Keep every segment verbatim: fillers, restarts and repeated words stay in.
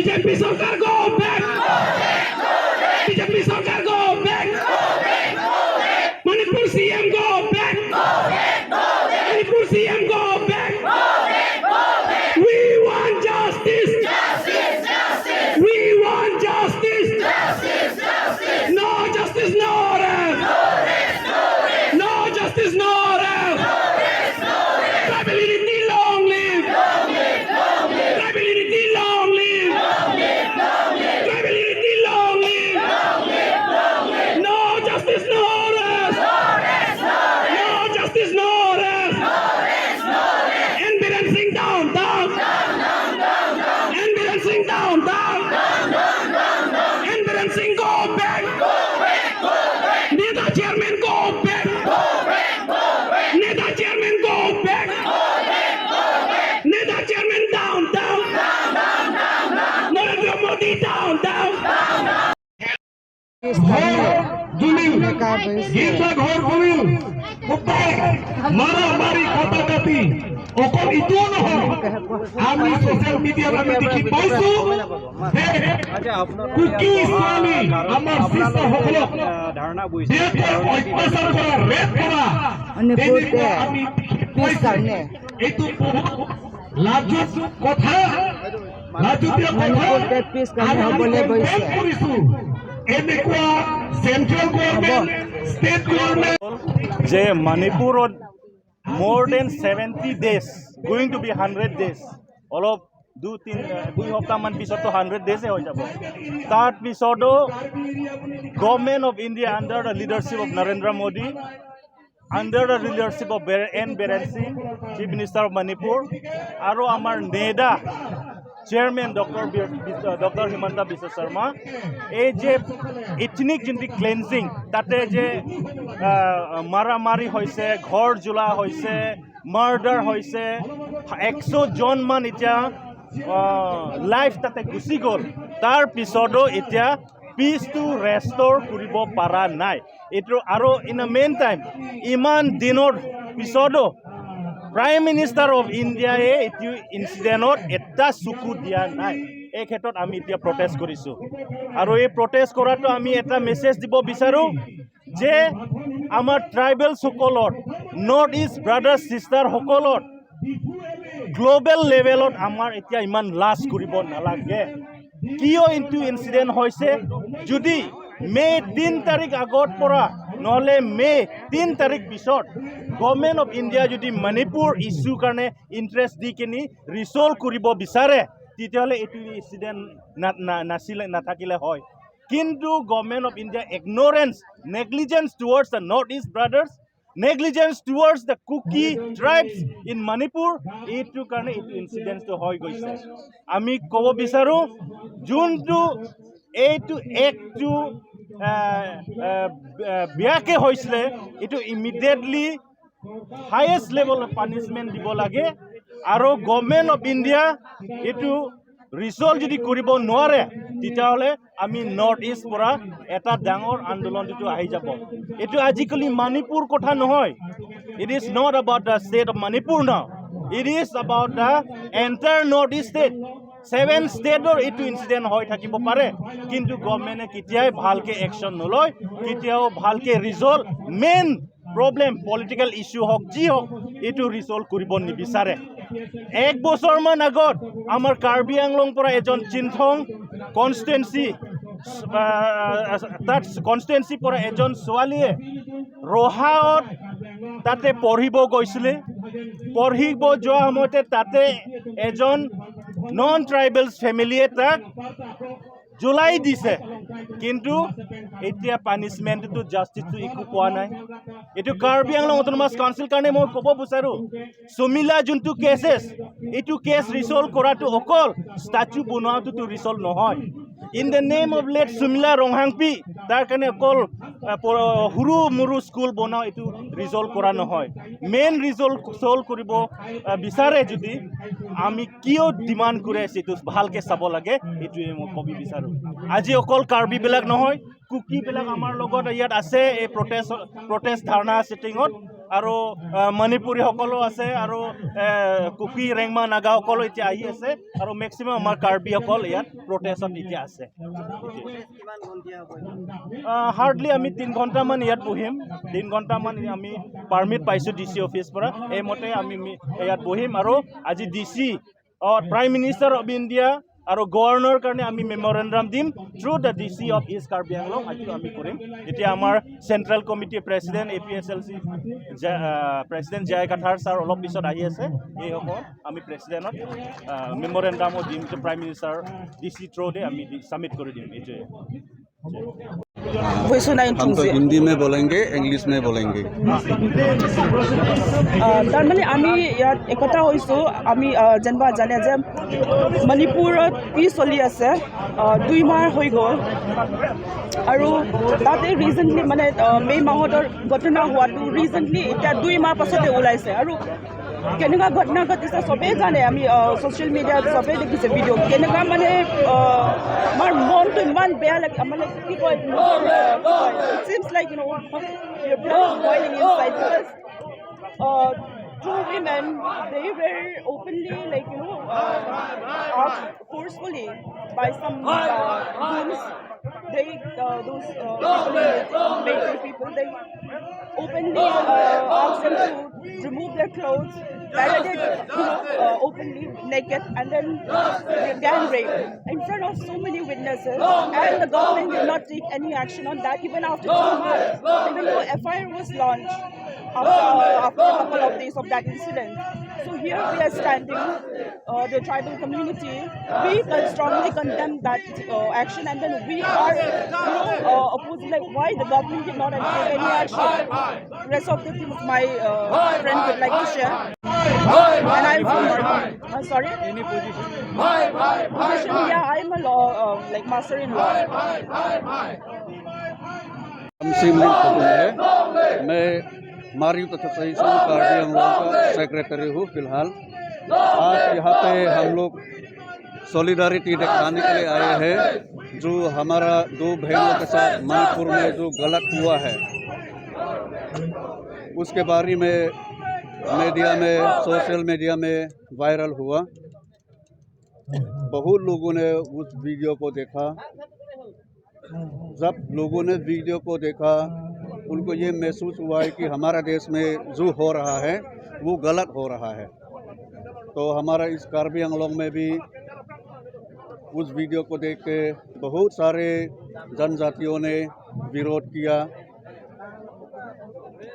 বিজেপি চৰকাৰ, go back! BJP চৰকাৰ, go back! Manipur C M, go back! Manipur C M, go back! We want justice! We want justice! No justice, no rest! No justice, no rest! Tribal unity, long live! Tribal unity, long live! Tribal unity, long live! No justice, no rest! No justice, no rest! N Biren Singh down, down! N Biren Singh down, down! N Biren Singh, go back! NEDA chairman, go back! NEDA chairman, go back! NEDA chairman, down, down! Narendra Modi, down, down! ঘৰ জ্বলিল, গীৰ্জা ঘৰ জ্বলিল, গোটেই মাৰা মাৰি কটা কাটি। অকল এইটোও নহয়, আমি ছ'চিয়েল মিডিয়াত আমি দেখি পাইছো যে কুকি ছোৱালী আমাৰ চিষ্টাৰসকলক বেয়াকৈ অত্যাচাৰ কৰা, ৰেপ কৰা, মণিপুৰতে তেনেকুৱা আমি দেখি পিছ পাইছো। কাৰণে এইটো বহুত লাজৰ কথা, লাজতীয়া কথা। মণিপুৰতে পিছ কাৰণে আৰু আমি হ'বলৈ কমপ্লেইন গৈছে। কৰিছো, এনেকুৱা চেণ্ট্ৰেল গভৰ্ণমেণ্ট, ষ্টেট গভৰ্ণমেণ্ট যে মণিপুৰত more than seventy days, going to be hundred days, অলপ দুই তিন, এ, দুই সপ্তাহমান পিছততো হাণ্ড্ৰেড ডেজে হৈ যাব। তাৰ পিছতো Government of India under the leadership of Narendra Modi, under the leadership of Ber-, N Biren Singh, Chief Minister of Manipur, আৰু আমাৰ নেডা চেয়াৰমেন ডক্টৰ বি-, বি-, ডক্টৰ হিমন্ত বিশ্ব শৰ্মা, এই যে ethnic যোনটো ক্লেনজিং, তাতে যে, আহ, মাৰামাৰি হৈছে, ঘৰ জ্বলা হৈছে, মাৰ্ডাৰ হৈছে, এশ জন মান এতিয়া, আহ, লাইফ তাতে গুচি গ'ল। তাৰ পিছতো এতিয়া পিচটো ৰেষ্টৰ কৰিব পৰা নাই। এইটো আৰু in the meantime, ইমান দিনৰ পিছতো প্ৰাইম মিনিষ্টাৰ অফ ইণ্ডিয়াই এইটো ইনচিডেণ্টত এটা চকু দিয়া নাই। এই ক্ষেত্ৰত আমি এতিয়া প্ৰটেষ্ট কৰিছো। আৰু এই প্ৰটেষ্ট কৰাটো আমি এটা মেছেজ দিব বিচাৰো যে আমাৰ ট্ৰাইবেলসকলৰ, নৰ্থ ইষ্ট ব্ৰাদাৰ্ছ চিষ্টাৰসকলৰ গ্ল'বেল লেভেলত আমাৰ এতিয়া ইমান লাজ কৰিব নালাগে। কিয় এইটো ইনচিডেণ্ট হৈছে? যদি মে' তিন তাৰিখ আগত পৰা, নহ'লে মে' তিন তাৰিখ পিছত গভৰ্ণমেণ্ট অফ ইণ্ডিয়া যদি মণিপুৰ ইছ্যু কাৰণে ইণ্টাৰেষ্ট দি কিনি ৰিজল্ভ কৰিব বিচাৰে, তেতিয়াহ'লে এইটো ইনচিডেণ্ট না-, না-, নাছিলে, নাথাকিলে হয়। কিন্তু Government of India ignorance, negligence towards the North East brothers, negligence towards the Kuki tribes in Manipur, এইটো কাৰণে এইটো ইনচিডেণ্টটো হৈ গৈছে। আমি ক'ব বিচাৰো, যোনটো এইটো এক্টটো, আহ, আহ, আহ, বেয়াকে হৈছিলে, এইটো ইমিডিয়েটলি হায়েষ্ট লেভেলত পানিচমেণ্ট দিব লাগে। আৰু গভৰ্ণমেণ্ট অফ ইণ্ডিয়া এইটো ৰিজল্ভ যদি কৰিব নোৱাৰে, তেতিয়াহ'লে আমি নৰ্থ ইষ্ট পৰা এটা ডাঙৰ আন্দোলন যিটো আহি যাব। এইটো আজিকালি মণিপুৰ কথা নহয়। It is not about the state of Manipur now. It is about the entire North East state. Seven ষ্টেটৰ এইটো ইনচিডেণ্ট হৈ থাকিব পাৰে, কিন্তু গভৰ্ণমেণ্টে কেতিয়াই ভালকে একশ্যন নলয়, কেতিয়াও ভালকে resolve, main problem, political issue হওক, যি হওক, এইটো ৰিজল্ভ কৰিব নিবিচাৰে। এক বছৰমান আগত আমাৰ কাৰ্বি আংলং পৰা এজন চিনথং কনষ্টিটুৱেঞ্চি, আহ, তাত কনষ্টিটুৱেঞ্চিৰ পৰা এজন ছোৱালীয়ে ৰহাত তাতে পঢ়িব গৈছিলে। পঢ়িব যোৱা সময়তে তাতে এজন নন ট্ৰাইবেলছ ফেমিলিয়ে তাক জ্বলাই দিছে, কিন্তু এতিয়া পানিচমেণ্টটো, জাষ্টিচটো একো পোৱা নাই। এইটো কাৰ্বি আংলং অট'নমাছ কাউন্সিল কাৰণে মই ক'ব বিচাৰো, সুমিলা যোনটো কেছ, এইটো কেছ ৰিজল্ভ কৰাটো অকল ষ্টেচু বনোৱাটোতো ৰিজল্ভ নহয়। In the name of late Sumila Ronghangpi, তাৰ কাৰণে অকল, আহ, প-, সৰু মৰু স্কুল বনাও, এইটো ৰিজল্ভ কৰা নহয়। মেইন ৰিজল্ভ ছল্ভ কৰিব, আহ, বিচাৰে যদি আমি কিয় ডিমাণ্ড কৰি আছো, এইটো ভালকে চাব লাগে, এইটোৱে মই ক'ব বিচাৰো। আজি অকল কাৰ্বিবিলাক নহয়, কুকিবিলাক আমাৰ লগত ইয়াত আছে এই প্ৰটেষ্ট, প্ৰটেষ্ট ধৰ্ণা চিটিঙত। আৰু আহ, মণিপুৰীসকলো আছে আৰু এ, কুকি ৰেংমা নাগাসকলো এতিয়া আহি আছে আৰু মেক্সিমাম আমাৰ কাৰ্বিসকল ইয়াত প্ৰটেষ্টত এতিয়া আছে। হাৰ্ডলি আমি তিনি ঘণ্টামান ইয়াত বহিম। তিনি ঘণ্টামান আমি পাৰ্মিট পাইছোঁ ডি চি অফিচ পৰা। এইমতে আমি মি- ইয়াত বহিম আৰু আজি ডি চি অ প্ৰাইম মিনিষ্টাৰ অফ ইণ্ডিয়া আৰু গভৰ্ণৰ কাৰণে আমি মেমৰেণ্ডাম দিম। Through the D C of east Karbi Anglong আজি আমি কৰিম। এতিয়া আমাৰ central committee president A P S L C president J I Kathar sir অলপ পিছত আহি আছে। এইসকল আমি প্ৰেচিডেণ্টত মেমৰেণ্ডামো দিম, prime minister D C through the আমি ছাবমিট কৰি দিম। এইটোৱে। Huisu na हम तो inchungsi. हिंदी में बोलेंगे, इंग्लिश में बोलेंगे। আহ, তাৰমানে আমি ইয়াত একতা হৈছোঁ। আমি আহ, যেনিবা জানে যে মণিপুৰত কি চলি আছে, আহ, দুই মাহ হৈ গ'ল আৰু তাতে ৰিচেণ্টলি মানে আহ, মে' মাহৰ ঘটনা হোৱাটো ৰিচেণ্টলি এতিয়া দুই মাহ পাছতে ওলাইছে আৰু কেনেকুৱা ঘটনা ঘটিছে চবেই জানে। আমি ছ'চিয়েল মিডিয়াত চবেই দেখিছে ভিডিঅ'। কেনেকুৱা মানে আহ, আমাৰ মনটো ইমান বেয়া লাগে, মানে কি কয়, it seems like, you know, your blood is boiling inside because uh, two women, they were openly, like, you know, uh, asked forcefully by some uh, goons. They, uh, those uh, people, military people, they openly uh, asked them to remove their clothes, paraded, you know, uh, openly naked, and then they gang rape in front of so many witnesses, and the government did not take any action on that even after two months, even though F I R was launched after, after a couple of days of that incident. So here we are standing, uh, the tribal community, we con- strongly condemn that uh, action, and then we are, you know, uh, opposing, like, why the government did not take any action. Rest of the things my uh, friend would like to share. And I'm from, uh, sorry? Position, yeah, I'm a law, uh, like, master in law. हम सिमलिंग कुटुंब है। मैं मारियु तथा सही संघ कार्बी आंगलोंग का सेक्रेटरी हूँ फिलहाल। आज यहाँ पे हम लोग सॉलिडारिटी दिखाने के लिए आए हैं, जो हमारा दो बहनों के साथ मणिपुर में जो गलत हुआ है, उसके बारे में मीडिया में, सोशल मीडिया में वायरल हुआ। बहुत लोगों ने उस वीडियो को देखा। जब लोगों ने वीडियो को देखा, उनको ये महसूस हुआ है कि हमारा देश में जो हो रहा है, वो गलत हो रहा है। तो हमारा इस कार्बी आंगलोंग में भी उस वीडियो को देख के बहुत सारे जनजातियों ने विरोध किया।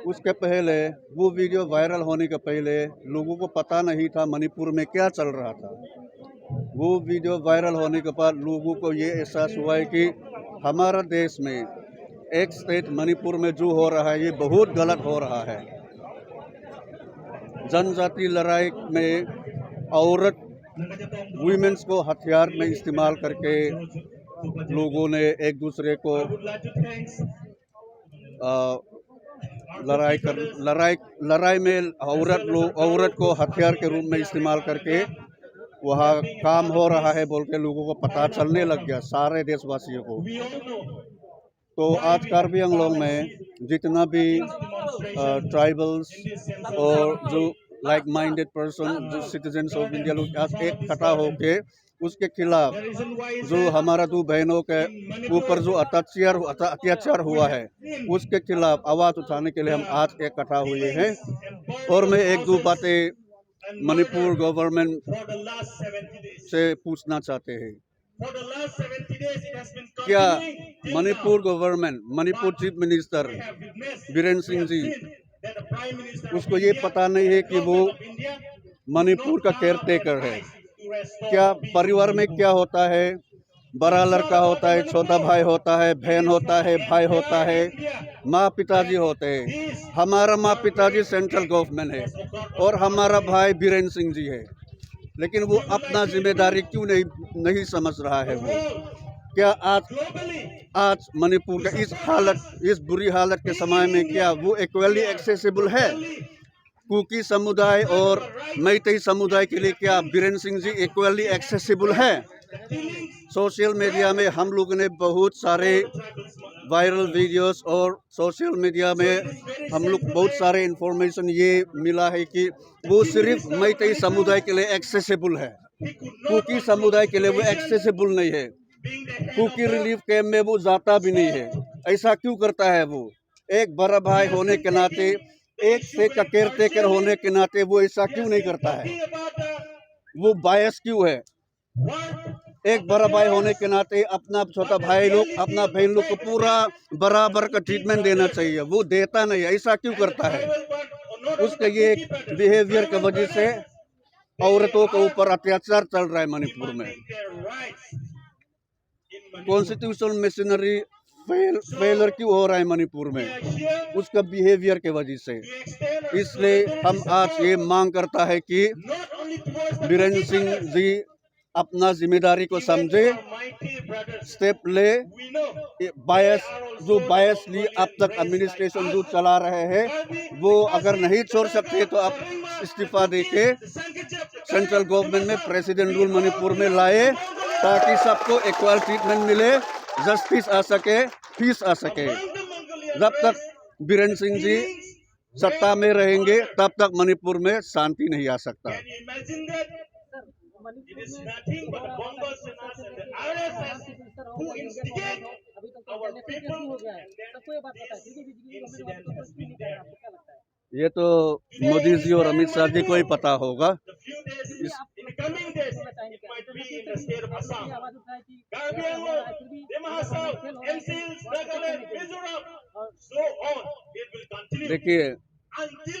उसके पहले, वो वीडियो वायरल होने के पहले लोगों को पता नहीं था मणिपुर में क्या चल रहा था। वो वीडियो वायरल होने के बाद लोगों को ये एहसास हुआ है कि हमारा देश में, एक स्टेट मणिपुर में जो हो रहा है, ये बहुत गलत हो रहा है। जनजाति लड़ाई में औरत, वुमेन्स को हथियार में इस्तेमाल करके लोगों ने एक दूसरे को अ, लड़ाई कर लड़ाई लड़ाई में औरत लोग, औरत को हथियार के रूप में इस्तेमाल करके वहाँ काम हो रहा है बोल के लोगों को पता चलने लग गया, सारे देशवासियों को। तो आज कार्बी आंगलोंग में जितना भी ट्राइबल्स और जो लाइक माइंडेड पर्सन, जो सिटीजन्स ऑफ इंडिया लोग आज एक इकट्ठा होके उसके खिलाफ, जो हमारा दो बहनों के ऊपर जो अत्याचार अत्याचार हुआ है, उसके खिलाफ आवाज उठाने के लिए हम आज इकट्ठा हुए हैं। और मैं एक दो बातें मणिपुर गवर्नमेंट से पूछना चाहते हैं। क्या मणिपुर गवर्नमेंट, मणिपुर चीफ मिनिस्टर बीरेन सिंह जी, उसको ये पता नहीं है कि वो मणिपुर का केयरटेकर है? क्या परिवार में क्या होता है, बड़ा लड़का होता है, छोटा भाई होता है, बहन होता है, भाई होता है, माँ पिताजी होते हैं। हमारा माँ पिताजी सेंट्रल गवर्नमेंट है और हमारा भाई बीरेन सिंह जी है, लेकिन वो अपना जिम्मेदारी क्यों नहीं नहीं समझ रहा है वो? क्या आज आज मणिपुर का इस हालत, इस बुरी हालत के समय में क्या वो इक्वली एक्सेसिबल है? कुकी समुदाय और मैतेई समुदाय के लिए क्या बीरेन सिंह जी इक्वली एक्सेसिबल है? सोशल मीडिया में हम लोगों ने बहुत सारे वायरल वीडियोस और सोशल मीडिया में हम लोग बहुत सारे इंफॉर्मेशन ये मिला है कि वो सिर्फ मैतेई समुदाय के लिए एक्सेसिबल है। कुकी समुदाय के लिए वो एक्सेसिबल नहीं है। कुकी रिलीफ कैंप में वो जाता भी नहीं है। ऐसा क्यों करता है वो? एक बड़ा भाई होने के नाते, एक स्टेट का केयरटेकर होने के नाते वो ऐसा क्यों नहीं करता है? वो बायस क्यों है? एक बड़ा भाई होने के नाते अपना छोटा भाई लोग, अपना बहन लोग को पूरा बराबर का ट्रीटमेंट देना चाहिए, वो देता नहीं, ऐसा क्यों करता है? उसका ये बिहेवियर की वजह से औरतों के ऊपर अत्याचार चल रहा है मणिपुर में। कॉन्स्टिट्यूशनल मशीनरी फेल फेलर क्यों हो रहा है मणिपुर में? उसका बिहेवियर की वजह से। इसलिए हम आज ये मांग करता है कि बीरेन सिंह जी अपना जिम्मेदारी को समझे, स्टेप ले। बायस, जो बायसली अब तक एडमिनिस्ट्रेशन जो चला रहे हैं, वो अगर नहीं छोड़ सकते तो आप इस्तीफा देके सेंट्रल गवर्नमेंट में प्रेसिडेंट रूल मणिपुर में लाए, ताकि सबको इक्वल ट्रीटमेंट मिले, जस्टिस आ सके, पीस आ सके। जब तक बीरेन सिंह जी सत्ता में रहेंगे, तब तक मणिपुर में शांति नहीं आ सकता। It is nothing but the Bongo Senas and the R S S who instigate our people and then this incident has been there. ये तो मोदी जी और अमित शाह जी को ही पता होगा। The few days, in the coming days, it might be in the state of Assam. Karbi Anglong, Dima Hasao, N C Hills, Nagaland, Mizoram, so on. It will continue. देखिए,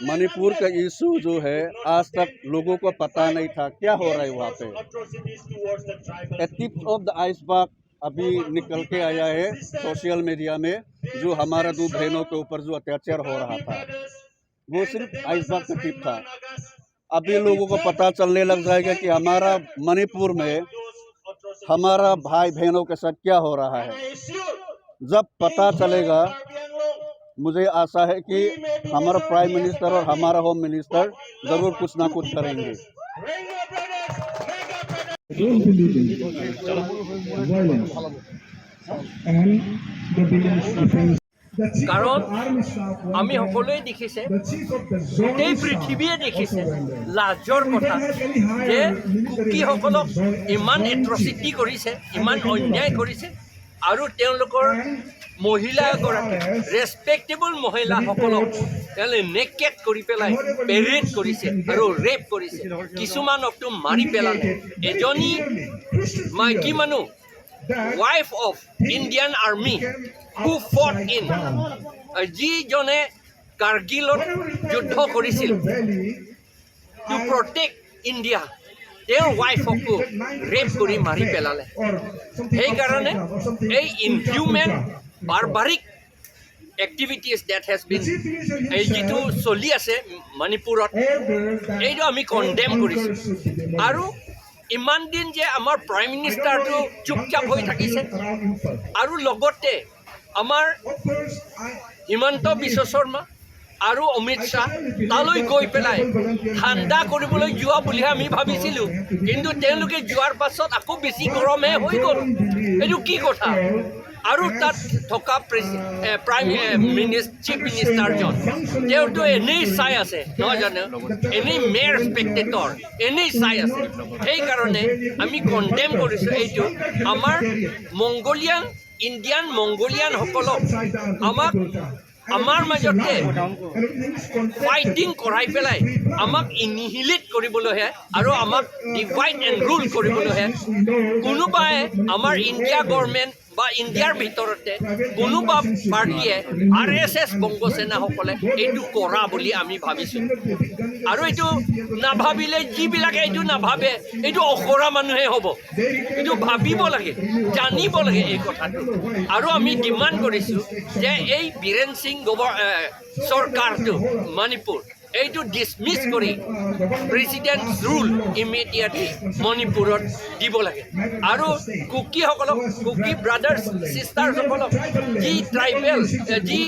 मणिपुर का इशू जो है, आज तक लोगों को पता नहीं था क्या हो रहा है वहाँ पे। A tip of the iceberg अभी निकल के आया है सोशल मीडिया में, जो हमारा दो बहनों के ऊपर जो अत्याचार हो रहा था, वो सिर्फ आइसबर्ग का टिप था। अभी लोगों को पता चलने लग जाएगा कि हमारा मणिपुर में हमारा भाई बहनों के साथ क्या हो रहा है। जब पता चलेगा, मुझे आशा है कि हमारा प्राइम मिनिस्टर और हमारा होम मिनिस्टर जरूर कुछ ना कुछ करेंगे। Don't believe in violence and the village defense. কাৰণ আমি সকলোৱে দেখিছে, গোটেই পৃথিৱীয়ে দেখিছে, লাজৰ কথা যে কুকিসকলক ইমান এট্ৰচিটি কৰিছে, ইমান অন্যায় কৰিছে, আৰু তেওঁলোকৰ মহিলা এগৰাকী, ৰেচপেক্টেবল মহিলাসকলক তেওঁলোকে নেকেড কৰি পেলাই পেৰেড কৰিছে আৰু ৰেপ কৰিছে, কিছুমানকতো মাৰি পেলালে। এজনী মাইকী মানুহ, wife of Indian Army who fought in, যিজনে কাৰ্গিলত যুদ্ধ কৰিছিল to protect India, তেওঁৰ ৱাইফকো ৰেপ কৰি মাৰি পেলালে। সেইকাৰণে এই ইনহিউমেন, Barbarik activities that has been, এই যিটো চলি আছে মণিপুৰত, এইটো আমি কণ্ডেম কৰিছো। আৰু ইমান দিন যে আমাৰ প্ৰাইম মিনিষ্টাৰটো চুপচাপ হৈ থাকিছে, আৰু লগতে আমাৰ হিমন্ত বিশ্ব শৰ্মা আৰু অমিত শ্বাহ তালৈ গৈ পেলাই ঠাণ্ডা কৰিবলৈ যোৱা বুলিহে আমি ভাবিছিলো, কিন্তু তেওঁলোকে যোৱাৰ পাছত আকৌ বেছি গৰমহে হৈ গ'ল। এইটো কি কথা? আৰু তাত থকা প্ৰেচি-, এ, প্ৰাইম, এ, মিনিছ-, চিফ মিনিষ্টাৰজন, তেওঁতো এনেই চাই আছে, নহয় জানো? এনেই মেৰ স্পেক্টেটৰ, এনেই চাই আছে। সেইকাৰণে আমি কণ্ডেম কৰিছো এইটো। আমাৰ মংগোলিয়ান, ইণ্ডিয়ান মংগোলিয়ানসকলক আমাক, আমাৰ মাজতে ফাইটিং কৰাই পেলাই আমাক এনিহিলেট কৰিবলৈহে আৰু আমাক ডিভাইড এণ্ড ৰুল কৰিবলৈহে কোনোবাই, আমাৰ ইণ্ডিয়া গভৰ্ণমেণ্ট বা ইণ্ডিয়াৰ ভিতৰতে কোনোবা পাৰ্টীয়ে, আৰ এছ এছ বংগ সেনাসকলে এইটো কৰা বুলি আমি ভাবিছো। আৰু এইটো নাভাবিলে, যিবিলাকে এইটো নাভাবে, এইটো অকৰা মানুহে হ'ব। এইটো ভাবিব লাগে, জানিব লাগে এই কথাটো। আৰু আমি ডিমাণ্ড কৰিছো যে এই বীৰেন সিং গভ-, এ, চৰকাৰটো মণিপুৰ এইটো ডিছমিছ কৰি প্ৰেচিডেণ্ট ৰুল ইমিডিয়েটলি মণিপুৰত দিব লাগে। আৰু কুকিসকলক, কুকি ব্ৰাদাৰ্ছ ছিষ্টাৰ্ছসকলক যি ট্ৰাইবেল, এ, যি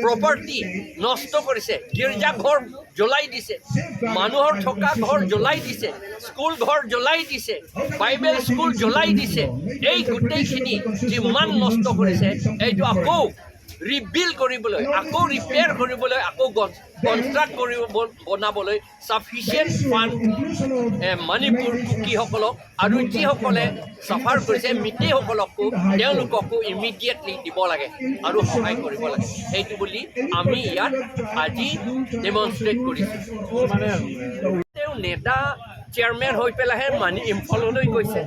প্ৰপাৰ্টি নষ্ট কৰিছে, গীৰ্জাঘৰ জ্বলাই দিছে, মানুহৰ থকা ঘৰ জ্বলাই দিছে, স্কুল ঘৰ জ্বলাই দিছে, বাইবেল স্কুল জ্বলাই দিছে, এই গোটেইখিনি যিমান নষ্ট কৰিছে, এইটো আকৌ ৰিবিল্ড কৰিবলৈ, আকৌ ৰিপেয়াৰ কৰিবলৈ, আকৌ কনষ্ট্ৰাক্ট কৰিব, বনাবলৈ ছাফিচিয়েণ্ট ফাণ্ড, এ, মণিপুৰ কুকিসকলক আৰু যিসকলে চাফাৰ কৰিছে মিতেইসকলকো, তেওঁলোককো ইমিডিয়েটলি দিব লাগে আৰু সহায় কৰিব লাগে। সেইটো বুলি আমি ইয়াত আজি ডেমনষ্ট্ৰেট কৰিছোঁ। তেওঁ নেডা চেয়াৰমেন হৈ পেলাইহে মানি ইম্ফললৈ গৈছে,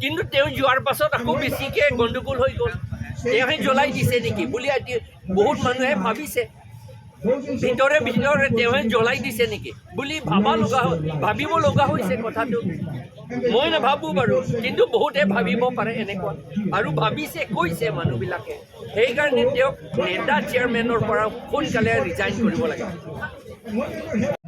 কিন্তু তেওঁ যোৱাৰ পাছত আকৌ বেছিকে গণ্ডগোল হৈ গ'ল। তেওঁহে জ্বলাই দিছে নেকি বুলি আজি বহুত মানুহে ভাবিছে, ভিতৰে ভিতৰে তেওঁহে জ্বলাই দিছে নেকি বুলি ভাবা লগা, ভাবিব লগা হৈছে কথাটো। মই নাভাবো বাৰু, কিন্তু বহুতে ভাবিব পাৰে এনেকুৱা, আৰু ভাবিছে, কৈছে মানুহবিলাকে। সেইকাৰণে তেওঁক নেডা চেয়াৰমেনৰ পৰা সোনকালে ৰিজাইন কৰিব লাগে।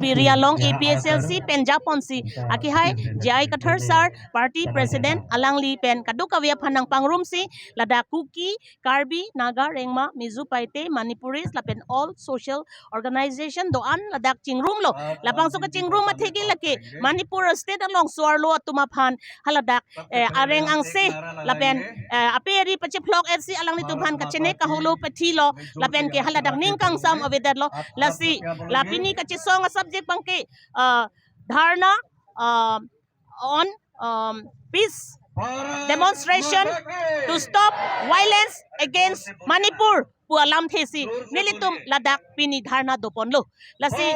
Pi Ri Along A P H L C pen japonsi akehai J I Kathar sir, party president, alangli pen kadokave aphan nangpangrumsi ladak Kuki, Karbi, Naga, Rengma, Mizo, Paite, Manipuris lapen all social organization do-an ladak chingrumlo. Labangso kachingrum atheke lake Manipur state along so-arlo atum aphan haladak, eh, areng angse lapen, eh, ape ari pachephlok etsi alanglitum aphan kachenek kaholo pathilo lapen ke haladak ning kangsam avedetlo. Lasi la pini kachesong a-subject abangke, eh, dharna, eh, on, um, peace demonstration to stop violence against Manipur pu alamthesi nelitum ladak pini dharna doponlo. Lasi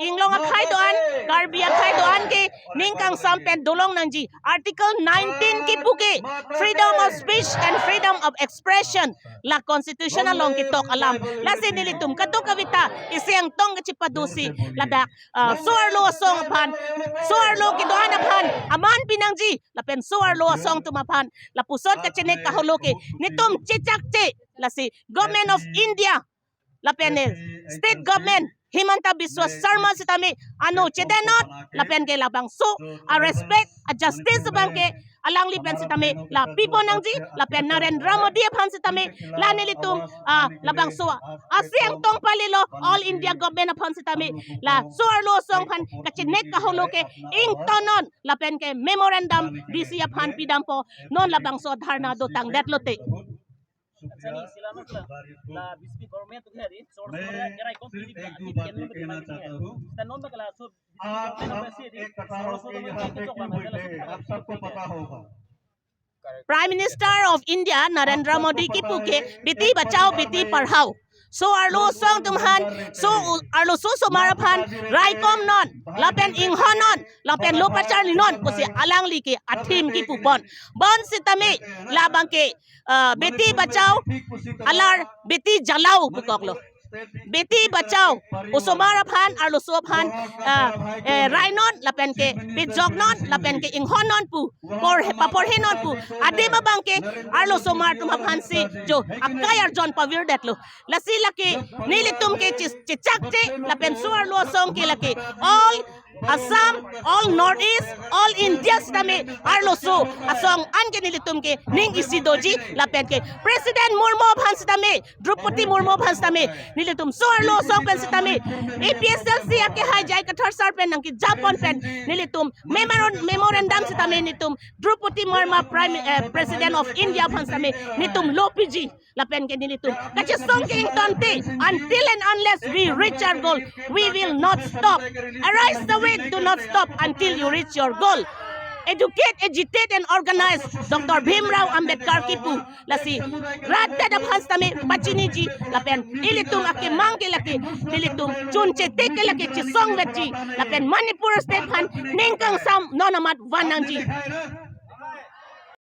inglong akhei do-an, Karbi akhei do-an ke ning kangsam pen dolong nangji. Article nineteen kipu ke freedom of speech and freedom of expression, la constitution along ketok alam. Lasi nelitum kadokave ta isi angtong kachepadosi ladak, ah, so-arlo asong aphan, so-arlo kedo-an aphan aman pinangji lapen so-arlo asong atum aphan lapuson kachenek kaholo ke netum chechakche. Lasi Government of India lapen, eh, state government Himanta Biswa Sarma sitame ano chedenot lapen ke labangso a-respect, a-justice abangke alangli pen sitame la pipo nangji, lapen Narendra Modi aphan sitame la nelitum, ah, labangso asi angtong palilo, all India government aphan sitame la so-arlo asong aphan kachenek kaholo ke ingtonnon lapen ke memorandum D C aphan pidampo, non labangso dharna dotangdetlote. अच्छा, नहीं, सिलामत ला, ला BJP government तो कह रही, सोर्स मैं कह रहा है, क्या राय कौन सिर्फ एक दो बातें कहना चाहता हूँ। आप सब एक कतारों के यहाँ पे क्यों बैठे हैं, आप सबको पता होगा। Prime Minister of India Narendra Modi kipu ke Beti Bachao Beti Padhao, so-arlo asong atum aphan, so-arlo so-osomar aphan raikomnon lapen inghonnon lapen lo pacharlinon pusi alangli ke a-theme kipupon. Bonsitame labangke, ah, Beti Bachao alar Beti Jalao pukoklo. Beti Bachao, osomar aphan, arloso aphan, ah, eh, rainon lapen ke pejoknon lapen ke inghonnon pu, por, paporhenon pu adim abangke arloso osomar atum aphansi jo akai arjon pavirdetlo. Lasi lake nelitum ke chis-, chechakche lapen so-arlo asong ke lake all Assam, all North East, all India sitame arloso asong an ke nelitum ke ning isi doji lapen ke President Murmu aphan sitame, Droupadi Murmu aphan sitame, nelitum so-arlo asong pen sitame, A P H L C akehai J I Kathar sir pen nangkejapon pen nelitum memorandum, memorandum sitame nelitum Droupadi Murmu Prime, eh, President of India aphan sitame nelitum lo piji. Lapen ke nelitum kachesong ke ingtonte, until and unless we reach our goal, we will not stop. Arise the way, do not stop until you reach your goal. Educate, agitate and organize, Doctor Bhimrao Ambedkar kipu. Lasi rat tet aphan sitame pachiniji lapen ilitum akemang ke lake, ilitum chunche te ke lake chesong vetji lapen Manipur state aphan ning kangsam non amat van nangji.